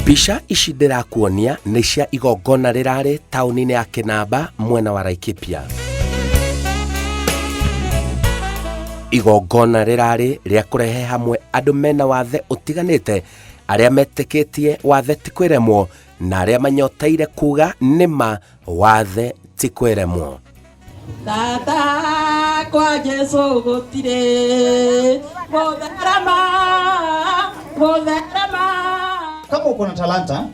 Mbica ici ndĩrakuonia nĩ cia igongona rĩrarĩ taũni-inĩ ya Kĩnamba mwena wa Laikipia. Igongona rĩrarĩ rĩa kũrehe hamwe andũ mena wathe ũtiganĩte, arĩa metĩkĩtie wathe ti kwĩremwo na arĩa manyoteire kuga nĩma wathe ti kwĩremwo. Tata kwa Jesu gũtirĩ gũtherema gũtherema. Kama uko na talanta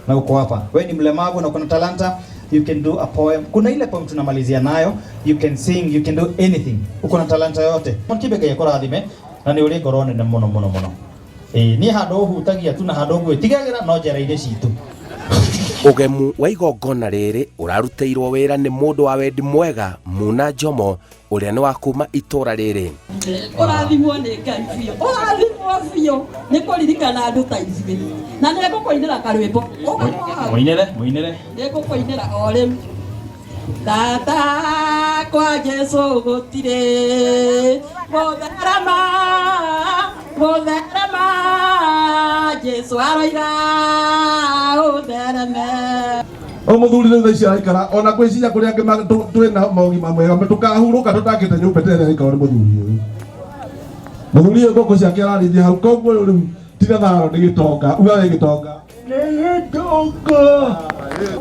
na uko hapa, we ni mlemavu na uko na talanta, you can do a poem. Kuna ile poem tunamalizia nayo, you can sing, you can do anything. Uko na talanta yote. Kibe Ngai akũrathime na nĩ ũrĩ ngoro nene mũno mũno mũno. Ĩĩ niĩ handũ ũhutagia tu na handũ ngwĩtigagĩra no njera-inĩ citũ. Ũgemu wa igongona rĩrĩ ũrarutĩirwo wĩra nĩ mũndũ wa wendi mwega Muna Njomo ũrĩa nĩ wa kuma itũra rĩrĩ. Ũrathimwo nĩ Ngai biũ, ũrathimwo biũ nĩ kũririkana andũ ta ithuĩ. Na nĩ ngũkũinĩra karwĩmbo. Mũinĩre, mũinĩre. Nĩ ngũkũinĩra o rĩu. Tata kwa Jesu gũtirĩ gũtherema gũtherema Jesu aroiga ũthereme. Ũyũ mũthuri rĩu thaa ici araikara ona ngwĩciria kũrĩa angĩ twĩna mogima mega tũkahurũka tũtakĩte nyũmba ta ĩrĩa ĩraikarwo nĩ mũthuri ũyũ. Mũthuri ũyũ ngũkũ ciake ararĩithia hau koguo rĩu tiga tharo nĩ gĩtonga uga wĩ gĩtonga. Nĩ gĩtonga.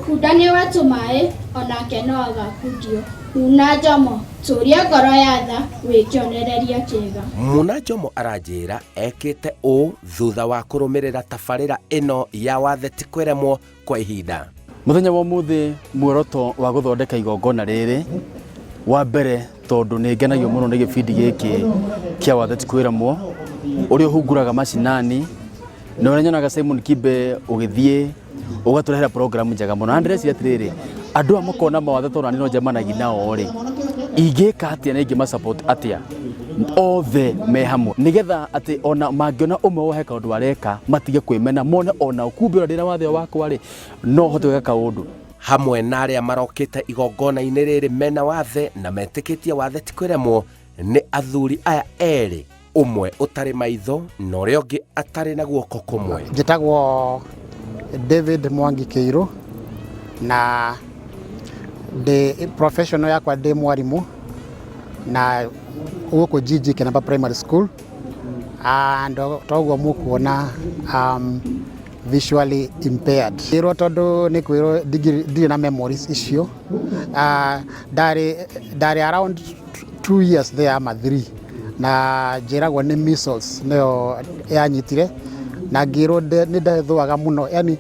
Kunda nĩwe tũmaĩ, onake no agakundio. Muna Njomo, tũria ngoro ya tha, wĩ kĩonereria kĩega. Muna Njomo aranjĩra ekĩte ũũ thutha wa kũrũmĩrĩra tabarĩra ĩno ya wathe ti kwĩremwo kwa ihinda. Mũthenya wa ũmũthĩ muoroto wa gũthondeka igongona rĩrĩ, wa mbere tondũ nĩ ngenagio mũno nĩ gĩbindi gĩkĩ kĩa wathe ti kwĩremwo, ũrĩa ũhunguraga macinani, na ũrĩa nyonaga Simon Kibe ũgĩthiĩ ũgatũrehera program njega mũno. Na ndĩreciria atĩrĩrĩ, andũ aya makona mawathe tondũ nani no njemanagia nao rĩ, ingĩka atĩa na ingĩma support atĩa othe me hamwe, nĩgetha atĩ ona mangĩona ũmwe wao he kaũndũ areka matige kwĩmena, mone onao kumbe ona ndĩna wathe wakwa rĩ, no hote gwĩka kaũndũ. Hamwe na arĩa marokĩte igongona-inĩ rĩrĩ mena wathe na metĩkĩtie wathe ti kwĩremwo nĩ athuri aya erĩ, ũmwe ũtarĩ maitho na ũrĩa ũngĩ atarĩ na guoko kũmwe. Njĩtagwo David Mwangi Kĩirũ na ndĩ professional yakwa ndĩ mwarimũ na gũkũ GG Kinamba Primary School and toguo mũkuona visually impaired. Ĩrwo tondũ nĩ kwĩrwo ndirĩ na memories icio. Ndarĩ around 2 years there ama 3 na njĩragwo nĩ measles nĩyo yanyitire na ngĩrwo nĩ ndethũaga mũno, yani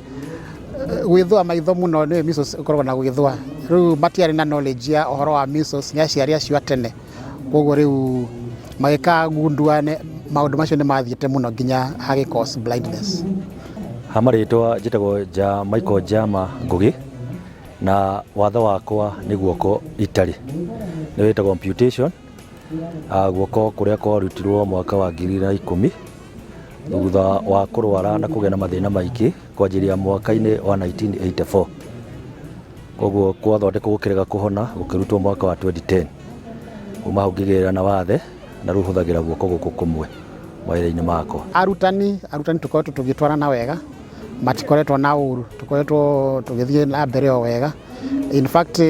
gwĩthũa maitho mũno nĩ measles ĩkoragwo na gwĩthũa. Rĩu matiarĩ na knowledge ya ũhoro wa measles nĩ aciari acio a tene, koguo rĩu magĩkagundua maũndũ macio nĩ mathiĩte mũno nginya hagĩ cause blindness. Ha marĩtwa njĩtagwo ja Michael Jama Ngugi na watho wakwa nĩ guoko itarĩ, nĩ wĩtagwo amputation, guoko kũrĩa kwarutirwo mwaka wa 2010 thutha wa kũrwara na kũgĩa na mathĩna maingĩ kwanjĩrĩria mwaka-inĩ wa 1984. Koguo gwathondekwo gũkĩrega kũhona gũkĩrutwo mwaka wa 2010. Kuma hau ngĩgĩra na wathe na rĩu hũthagĩra guoko gũkũ kũmwe mawĩra-inĩ makwa. Arutani tũkoretwo tũgĩtwarana wega, matikoretwo na ũru, tũkoretwo tũgĩthiĩ na mbere o wega. In fact,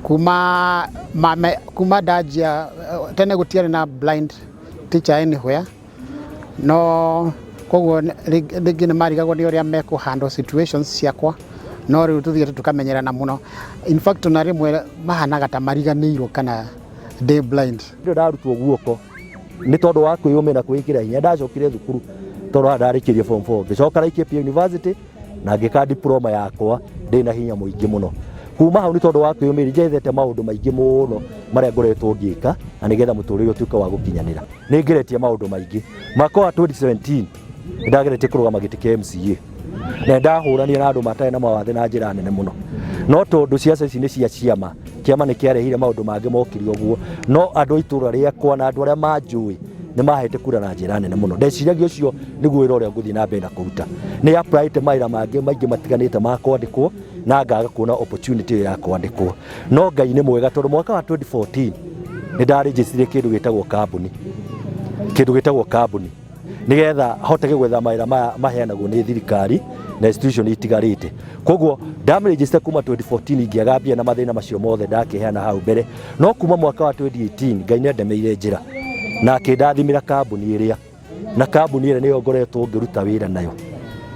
kuma ndanjia tene gũtiarĩ na blind teacher anywhere, no koguo rĩngĩ nĩ marigagwo nĩ ũrĩa mekũ handle situations ciakwa, no rĩu tũthiĩte tũkamenyerana mũno. In fact, ona rĩmwe mahanaga ta mariganĩirwo kana ndĩ blind. Ndĩ ndarutwo guoko nĩ tondũ wa kwĩyũmĩra kwĩkĩra hinya, ndacokire thukuru tondũ haha ndarĩkirie form 4, ngĩcoka Laikipia University na ngĩka diploma yakwa ndĩ na hinya mũingĩ mũno. Kuma hau nĩ tondũ wa kwĩyũmĩrĩria njethete maũndũ maingĩ mũno marĩa ngoretwo ngĩka na nĩgetha mũtũrĩre ũtuĩke wa gũkinyanĩra. Nĩ ngeretie maũndũ maingĩ. Mwaka wa 2017 nĩ ndageretie kũrũgama gĩtĩ kĩa MCA na ndahũranire na andũ matarĩ na mawathe na njĩra nene mũno, no tondũ ciaca ici nĩ cia ciama, kĩama nĩ kĩarehire maũndũ mangĩ mokire ũguo, no andũ a itũra rĩakwa na andũ arĩa manjũĩ nĩ mahete kura na njĩra nene mũno. Ndeciragia ũcio nĩguo wĩra ũrĩa ngũthiĩ na mbere na kũruta. Nĩ applyĩte mawĩra mangĩ maingĩ matiganĩte ma kwandĩkwo na ngaga kuona opportunity ĩyo ya kwandĩkwo, no Ngai nĩ mwega tondũ mwaka wa 2014 nĩ ndarĩnjĩcire kĩndũ gĩtagwo kambuni, kĩndũ gĩtagwo kambuni. Nigetha hotage gwetha mawĩra maya maheanagwo nĩ thirikari na institution itigarĩte. Koguo ndamregister kuma 2014, ngĩaga mbia na mathĩna macio mothe ndakĩheana hau mbere. No kuma mwaka wa 2018 Ngai nĩandemeire njĩra na akĩndathimĩra kambuni ĩrĩa, na kambuni ĩrĩa nĩyo ngoretwo ngĩruta wĩra nayo.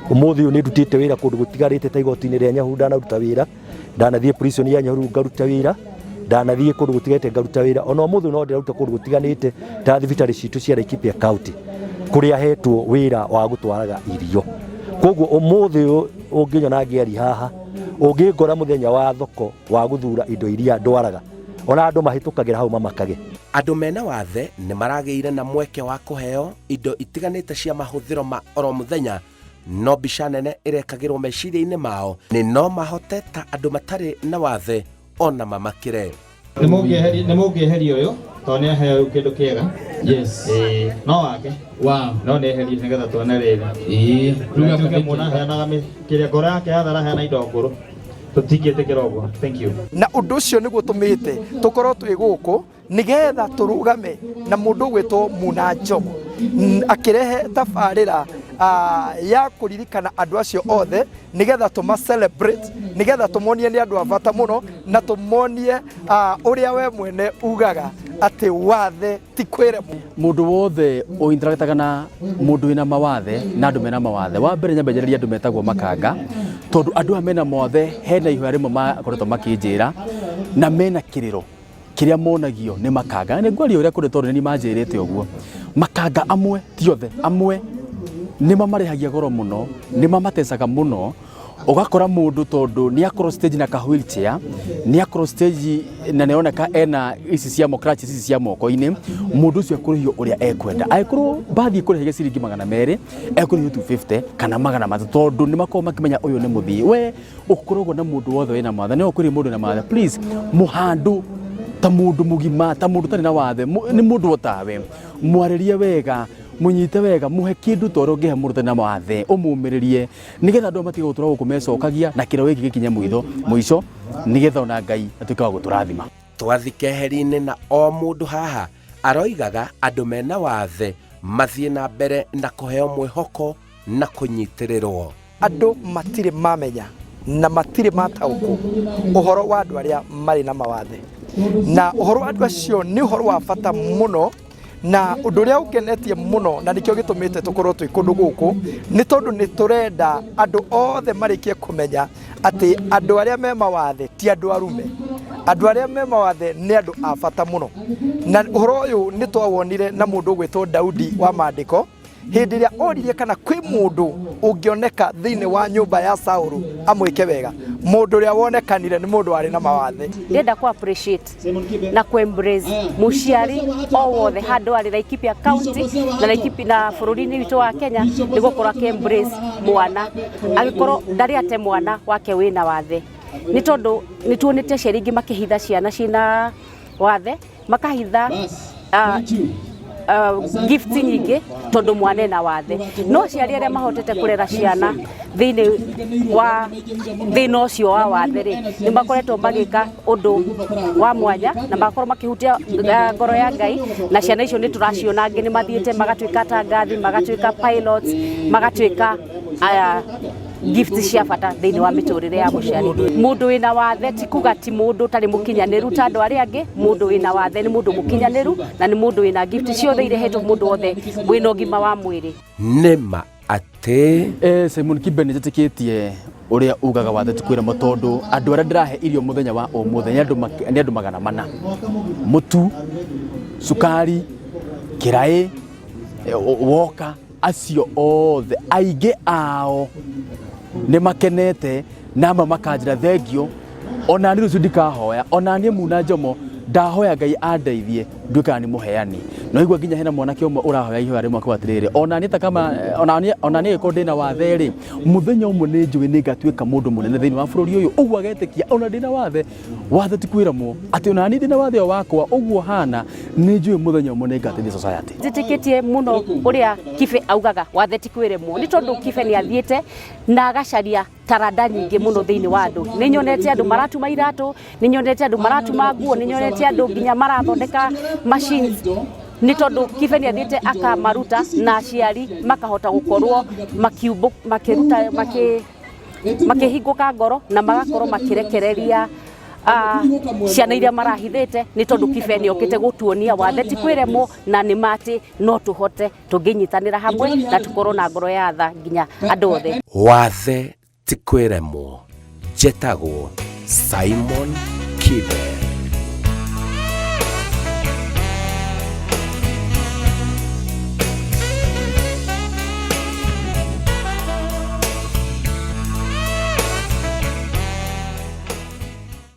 Ũmũthĩ ũyũ nĩ ndutĩte wĩra kũndũ gũtigarĩte ta igoti-inĩ rĩa Nyahururu ndanaruta wĩra, ndanathiĩ prison ya Nyahururu ngaruta wĩra, ndanathiĩ kũndũ gũtigarĩte ngaruta wĩra. Ona ũmũthĩ no ndĩraruta kũndũ gũtiganĩte ta thibitarĩ citũ cia Laikipia County, kũrĩa hetwo wĩra wa gũtwaraga irio. Koguo ũmũthĩ ũyũ ũngĩnyona ngĩaria haha, ũngĩngora mũthenya wa thoko wa gũthura indo iria ndwaraga, ona andũ mahĩtũkagĩra hau mamakage. Andũ mena wathe nĩ maragĩire na mweke wa kũheo indo itiganĩte cia mahũthĩro ma oro mũthenya, no mbica nene ĩrekagĩrwo meciria-inĩ mao nĩ no mahote ta andũ matarĩ na wathe ona mamakĩre. Nĩ mũngĩeheria ũyũ tondũ nĩ aheo rĩu kĩndũ kĩega. Yes. Ĩĩ, no wake. Wow. No nĩ eherie nĩgetha tuone rĩrĩ. Rĩu Tuge mũndũ aheanaga kĩrĩa ngoro yake yathara, aheana indo ngũrũ. Tũtingĩtĩkĩra ũguo. Thank you. Na ũndũ ũcio nĩguo tũmĩte tũkorwo twĩ gũkũ nĩgetha tũrũgame na mũndũ ũgwĩtwo Muna Njomo akĩrehe tabarĩra ya kũririkana andũ acio othe, nĩgetha tũma celebrate, nĩgetha tũmonie nĩ andũ a bata mũno, na tũmonie ũrĩa we mwene ugaga atĩ wathe ti kwĩremwo. Mũndũ wothe ũinteractaga na mũndũ wĩna mawathe na andũ mena mawathe, wa mbere nyambe njarĩrie andũ metagwo makanga, tondũ andũ aya mena mawathe hena ihoya rĩmwe makoretwo makĩnjĩra na mena kĩrĩro kĩrĩa monagio nĩ makanga. Na nĩ ngwaria ũrĩa kũrĩ, tondũ nĩ manjĩrĩte ũguo. Makanga amwe, ti othe, amwe nĩ mamarĩhagia goro mũno, nĩ mamatecaga mũno. Ũgakora mũndũ tondũ nĩ akorwo stage na ka wheelchair, nĩ akorwo stage na nĩ aroneka ena ici cia crutches, ici cia moko-inĩ, mũndũ ũcio ekũrĩhio ũrĩa ekwenda. Angĩkorwo mbathi ĩkũrĩhagia ciringi 200, ekũrĩhio 250 kana 300, tondũ nĩ makoragwo makĩmenya ũyũ nĩ mũthii. We ũkoragwo na mũndũ wothe wĩna mawathe, nĩ ũkwĩrĩ mũndũ wĩna mawathe, please mũhandũ ta mũndũ mũgima, ta mũndũ ũtarĩ na wathe, nĩ mũndũ o tawe. Mwarĩrie wega, mũnyite wega, mũhe kĩndũ ta ũrĩa ũngĩhe mũndũ ũtarĩ na mawathe, ũmũmĩrĩrie nĩgetha andũ aya matige gũtũra gũkũ mecokagia na kĩrĩro gĩkĩ gĩkinye mũitho mũico, nĩgetha ona Ngai atuĩke wa gũtũrathima. Twathi keheri-inĩ na o mũndũ haha aroigaga andũ mena wathe mathiĩ na mbere na kũheo mwĩhoko na kũnyitĩrĩrwo. Andũ matirĩ mamenya na matirĩ mataũkwo ũhoro wa andũ arĩa marĩ na mawathe, na ũhoro wa andũ acio nĩ ũhoro wa bata mũno. Na ũndũ ũrĩa ũngenetie mũno na nĩkĩo gĩtũmĩte tũkorwo twĩ kũndũ gũkũ nĩ tondũ nĩ tũrenda andũ othe marĩkie kũmenya atĩ andũ arĩa me mawathe ti andũ arume, andũ arĩa me mawathe nĩ andũ a bata mũno. Na ũhoro ũyũ nĩ twawonire na mũndũ ũgwĩtwo Daudi wa maandĩko, hĩndĩ ĩrĩa oririe kana kwĩ mũndũ ũngĩoneka thĩinĩ wa nyũmba ya Saũlũ amwĩke wega. Mũndũ ũrĩa wonekanire nĩ mũndũ warĩ na mawathe. Ndĩrenda ku appreciate na ku embrace mũciari o wothe handũ arĩ Laikipia County na Laikipia na bũrũri-inĩ witũ wa Kenya, nĩ gũkorwo akĩ embrace mwana agĩkorwo ndarĩ ate mwana wake wĩna wathe, nĩ tondũ nĩ tuonete aciari aingĩ makĩhitha ciana ciĩna wathe, makahitha gift nyingĩ tondũ mwana ena wathe. No aciari arĩa mahotete kũrera ciana thĩinĩ wa thĩna ũcio wa wathe rĩ, nĩ makoretwo magĩka ũndũ wa mwanya na magakorwo makĩhutia ngoro ya Ngai. Na ciana icio nĩ tũraciona, angĩ nĩ mathiĩte magatuĩka tangathi, magatuĩka pilots, magatuĩka gift cia bata thĩinĩ wa mĩtũrĩre ya mũciari. Mũndũ wĩna wathe ti kuga ti mũndũ ũtarĩ mũkinyanĩru ta andũ arĩa angĩ. Mũndũ wĩna wathe nĩ mũndũ mũkinyanĩru na nĩ mũndũ wĩna gift ciothe irehetwo mũndũ wothe wĩna ũgima wa mwĩrĩ. Nĩma atĩ Simon Kibe, nĩ njĩtĩkĩtie ũrĩa ugaga wathe ti kwĩramo, tondũ andũ arĩa ndĩrahe irio mũthenya wa ũmũthĩ nĩ andũ 400: mũtu, cukari, kĩraĩ, woka. Acio othe aingĩ ao nĩ makenete na amwe makanjĩra thengio, ona niĩ rũciũ ndikahoya, ona niĩ Muna Njomo ndahoya Ngai andeithie nduĩke nĩ mũheani. No igua nginya hena mwanake ũmwe ũrahoya ihoya rĩmwe akiuga atĩrĩrĩ, ona niĩ ta kama ona niĩ angĩkorwo ndĩna wathe rĩ, mũthenya ũmwe nĩ njũĩ nĩ ngatuĩka mũndũ mũnene thĩinĩ wa bũrũri ũyũ. Ũguo agetĩkia ona ndĩna wathe, wathe ti kwĩramwo, atĩ ona niĩ ndĩna wathe ũyũ wakwa ũguo hana, nĩ njũĩ mũthenya ũmwe nĩ ngateithia society. Njĩtĩkĩtie mũno ũrĩa Kibe augaga wathe ti kwĩremwo, nĩ tondũ Kibe nĩ athiĩte na agacaria taranda nyingĩ mũno thĩinĩ wa andũ. Nĩ nyonete andũ maratuma iratũ, nĩ nyonete andũ maratuma nguo, nĩ nyonete andũ nginya marathondeka machines. Nĩ tondũ Kibe nĩ athiĩte akamaruta na aciari makahota gũkorwo makiumbũ makĩruta makĩ makĩhingũka ngoro na magakorwo makĩrekereria ciana iria marahithĩte, nĩ tondũ Kibe nĩ okĩte gũtuonia wathe ti kwĩremwo na nĩ ma atĩ no tũhote tũngĩnyitanĩra hamwe na tũkorwo na ngoro ya tha nginya andũ othe. Wathe ti kwĩremwo. Njetagwo Simon Kibe.